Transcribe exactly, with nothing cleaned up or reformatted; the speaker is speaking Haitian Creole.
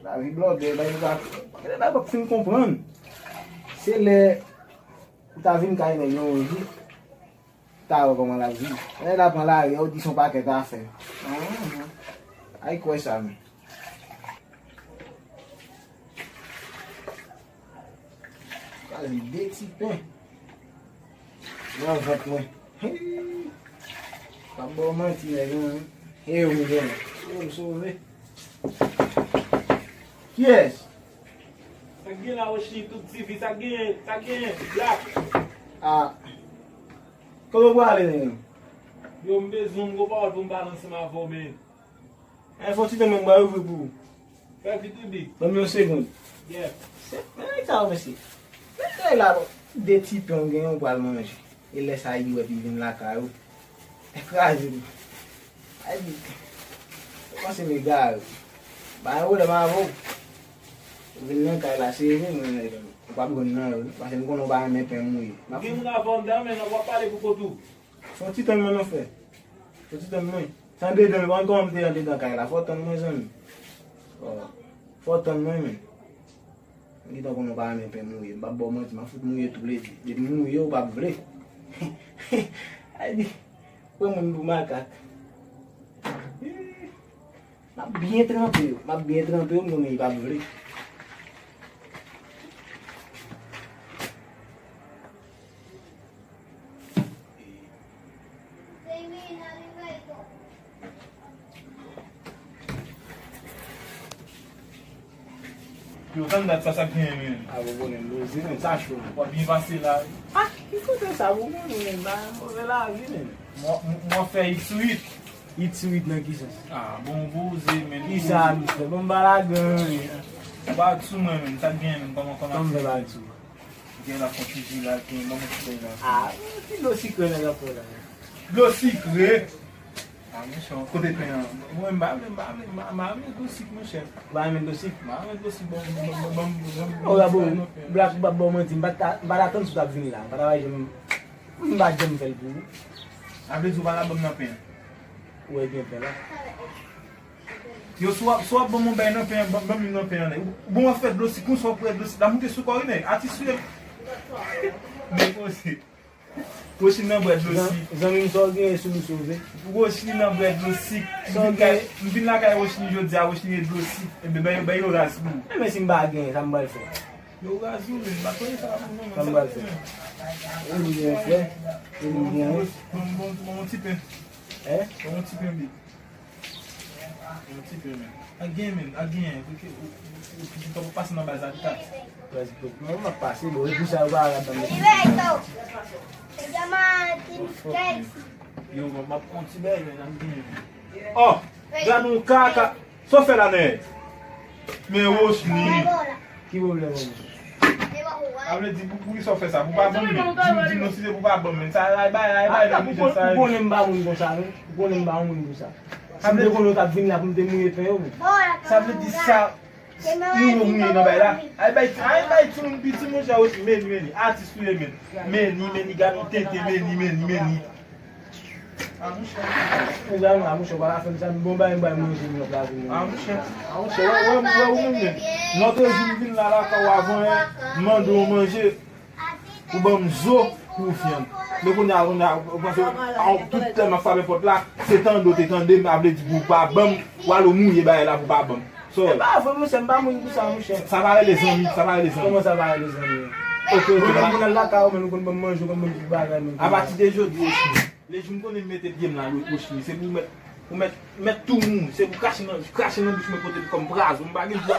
Lavi blòdè, bagay pa, bagay pa fin konprann. Se lè ou ta vin kay nèg yon jou, ou ta wè kòman l ap viv. Lè l ap pran lari a, ou di se yon pakèt afè. Ay kwè sa, men. Pral de ti pen nan vant mwen. Hei! Pa ba w manti, nèg, mwen. E yo m gen. E yo m sove. Kiyès? Sa k gen la, Rochny, tout ti vi, sa k gen, sa k gen, Black? Ah. Kote w prale, nèg? Yo, m bezwen yon gwo pawòl pou m pale ansanm avè w, men. Fè yon ti tan, mwen, m pral ouvri pou ou. Fè vit, wi, big. Ban m yon segonn. Yeah. Se, men nèg sa yo, mesye. Men nèg la, de ti pen w genyen, w pral manje. E lè sa, li wè, li vin lakay ou. Ekraze m. Ay, di, ou panse m egare. Pa gen pwoblèm avè w. Ou vin nan kay la, se vre, mwen, ou p ap jwenn nan, wi. Paske m konnen w pa renmen pen mouye. M ap gen moun avè w anndan, men w ap pale pou kont ou. Fè yon ti tan, mwen, nan fè. Fè yon ti tan, mwen. Se andedan, men pa konn kòman m te andedan kay la. Fò w tann mwen, zanmi. Fò, fò w tann mwen, men. Mwen gentan konnen w pa renmen pen mouye. M p ap ba w manti, m ap fout mouye tou ledi. Depi m mouye, ou p ap vle. Ay, di, pran moun pou makak. M ap byen tranpe yo. M ap byen tranpe yo, m konnen li p ap vle. Yo, tann dat sa, sa k genyen, men. A, bon, bon, men, Lozi, men, sa cho. W ap byen pase la. A, ki kote sa, bon, bon, men, ba, move lavi, men. Mwen, mwen fè it sou it. It sou it nan ki sans? A, bon, poze, men. Ki sa, misye? Bon, m pa lage anyen. Ba sou mwen, men, sa k genyen, men, kòman, kòman? Kòman fè ba sou mwen? Gen la konfizyon la, gen manman ki bay la. Ah, ki dlo sikre nèg ap fè la? Dlo sikre? Ah, monchè, kote pen an? Mwen, m pa vle, m pa vle, m pa, m pa vle dlo sik, monchè. Ou pa renmen dlo sik? M pa renmen dlo sik, bon, bon, bon, bon, bon, bon, Oh, la, bon, bon, Black, m p ap ba w manti, m pa ta, m pa t atann si w t ap vin la, m pa ta bay janm, m pa t janm fè l pou ou. Sa vle di ou pa ta ban m nan pen an? Ou wè gen pen la. Yo, si w ap, si w ap ban m yon bay nan pen, ban, ban m nan pen an. Ou bon, w ap fè dlo sik, konsa w ap fè dlo sik. L ap moute sou kò w, wi, nèg. Atis sou yo. Men poze. Rochny nan bwè dlo sik. Zanmi m, sa w genyen sou misye, w vle? Rochny nan bwè dlo sik. M vin kay, m vin lakay Rochny jodi a, Rochny e dlo sik. Ebyen, bay, bay yo raz pou ou. Ebyen, si m pa genyen, sa m pral fè? Yo raz ou, men. M pa konnen sa pou nou, men. Sa m pral fè? Ou li gen frè? Ou li gen yon? Bon, bon, bon, yon ti pen. Hein? Bon, yon ti pen, big. Yon ti pen, men. A gen, men, a gen. Pou ki, ou, ou, ou, ou pase nan baz la, kat. Prèske tout moun ap pase, bon, e pou sa yo pa ladan. Yo, bon, m ap pran ti bèy, men, a gen. Oh, gad yon kaka. Sa w fè la, nèg? Men Rochny. Ki pwoblèm ou? A vle di, pou, pou ki sa w fè sa? Pou pa ban m, men. Di m, di m non, si se pou pa ban m, men. Sa, ay bay, ay bay, ah, pou, pou konnen m pa moun konsa, men. Pou konnen m pa moun konsa. Si m te konnen w t ap vin la pou m te mouye pen yo, men. Sa vle di sa, nou yo mouye nan bay la. Ay bay, ay bay, timoun piti, monchè, Rochny, men, men, atis ou ye, men. Men, men, gad yon tenten, men, men, men. Ou gade la, monchè, ou pa ka fè m sa, m bon bay, m bay manje, m nan plato, men. A, monchè. A, monchè, wè, wè, wè, ou menm, men. Lòt jou, m vin la, lakay ou avan yè, m mande w manje, ou ban m zo pou w fyann. Men kounye a, kounye a, ou panse, a, tout tan m ap frape pòt la, se tande w te tande m, a vle di pou w pa ban m, w al ou mouye bagay la pou w pa ban m. So, e pa vre, monchè, m pa moun pou sa, monchè. Sa pa rele zanmi, sa pa rele zanmi. Kòman sa pa rele zanmi? Ok, ok. Ou konn al lakay ou, men ou konn ban m manje, ou konn ban m tout bagay, men. Apati de jodi, Rochny, lejou m konnen m mete pye m la, Rochny, se pou mèt, pou mèt, mèt tou moun, se pou krache nan, krache nan bouch mwen kote m kòm prazon, m pa gen dwa.